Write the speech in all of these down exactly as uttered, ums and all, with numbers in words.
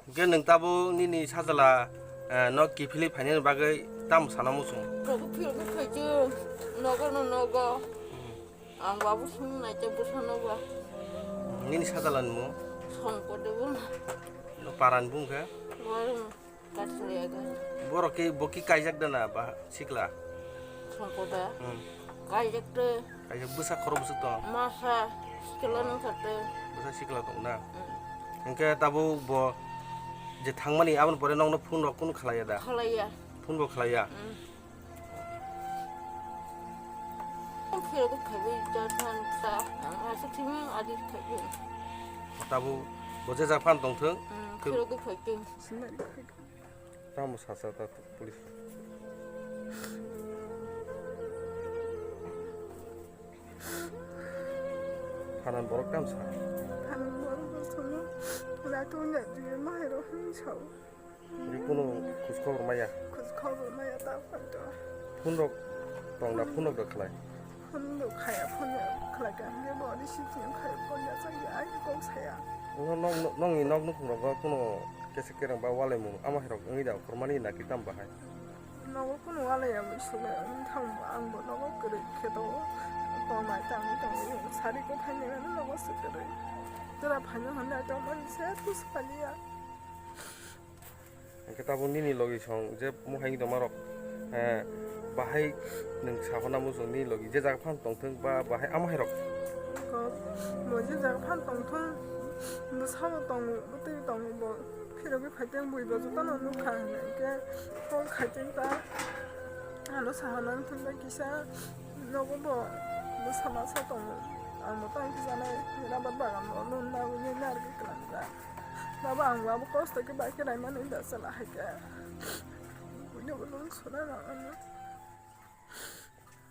Hwnkhe nwng tabuk nini sajla, eh, no kiphilwi phainani bagwi tamo sana muchung? Nogo phirogwi phaikhe, nogo no nogo. Ang babu sung naikhe bwsano ba. Nini sajla ni mung? Songkode bo. No parani bung khe? Warung Kaisuri aga. Borok khe bo khe kaijak dana ba sikla? Songkoda. Hmm. Kaijak de. Kaijak bwsa khoro bwswk tong? Masa sikla nang kha de. Bwsa sikla tong na? Hmm. Hwnkhe tabuk bo je thangmani aboni pore nokno phone rok kunu khlaiya da? Khlaiya. Phone bo khlaiya? Hmm. Ang phirogwi phaiwi jathan sa, ang aswk thimi adi phaiwi. Tabuk bo je jak phan tongthwng. Hmm, phirogwi phaithwng. Tamo sasa ta police. Phanan borok tam sa. Phanan borok bo sono. Lato nya diye mahai ro hin sao. Di kuno khus khobor maya. Khus khobor maya ta phanto. Phone rok tong na phone rok da khlai. Phone rok khaya phone rok khlai ka hingke bo receive ni khai phone ya sa ya ai kok saya. No nong nong ni nok nukhung rok kuno kese kereng ba walai mung ama hirok wngwi da kormani na kitam bahai. Nogo kuno walai ya bo sule wng thang bo ang bo nogo kwrwi khe to. Ko mai tang tang sari ko thani nogo se kwrwi. Tera phanya handa to man se tus paliya. Hwnkhe tabuk nini logi song je muhai wngwi tongmarok, eh, bahai nwng sahorna muchung nini logi je jaga phano tongthwng ba bahai ama hairok? Kok, bo je jaga phano tongthwng, bwsabo tongo, bwtwi tongo, bo phirogwi phaiteng buibo jotono nukha hwnkhe call khaiteng ta ano sahorna wngthwng ta kisa nogo bo bwsa masa tongo, ang bo tang kisanai rabar bagan bo lonna wngwi narwgwi kwlangjak. Baba, ang baba kosto khe bai khe naimani da chwla hai khe. Buino bo nung suna na ano.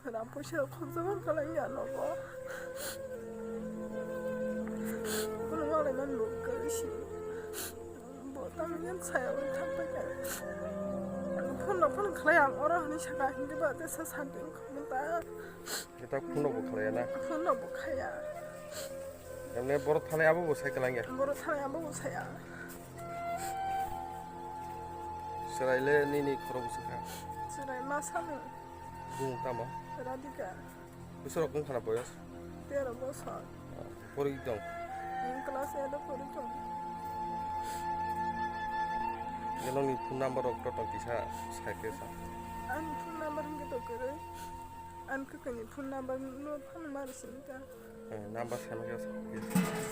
Ram puisa khobjabang kwlai ya nogo. Bono walai man bo kwrwi si. Bo tamni yan saya bai thang pai khe. Phone no phone khlai ang oro hwnwi saka hwnkhe ba tesa santi wngkha ta. Eta phone no bo khlai ya na? Phone no bo khaya. Emne borok thanai abo bo sai kwlangya. Borok thanai abo bo saya. Chwraile nini khorok bwswk kha? Chwrai ma sano. Bung tamo? Radhika. Bwswk rok wngkha na boyos? Tero bosor. Porwi tong? Ang class eight o porwi tong. Nini phone number rok to tong kisa sai khe sa. Ani phone number hwnkhe to kwrwi. Ang kwkani phone number no phano mari sini ta. Eh, number sama khe sa.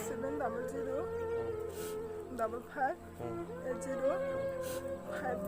Seven double zero double five eight zero five.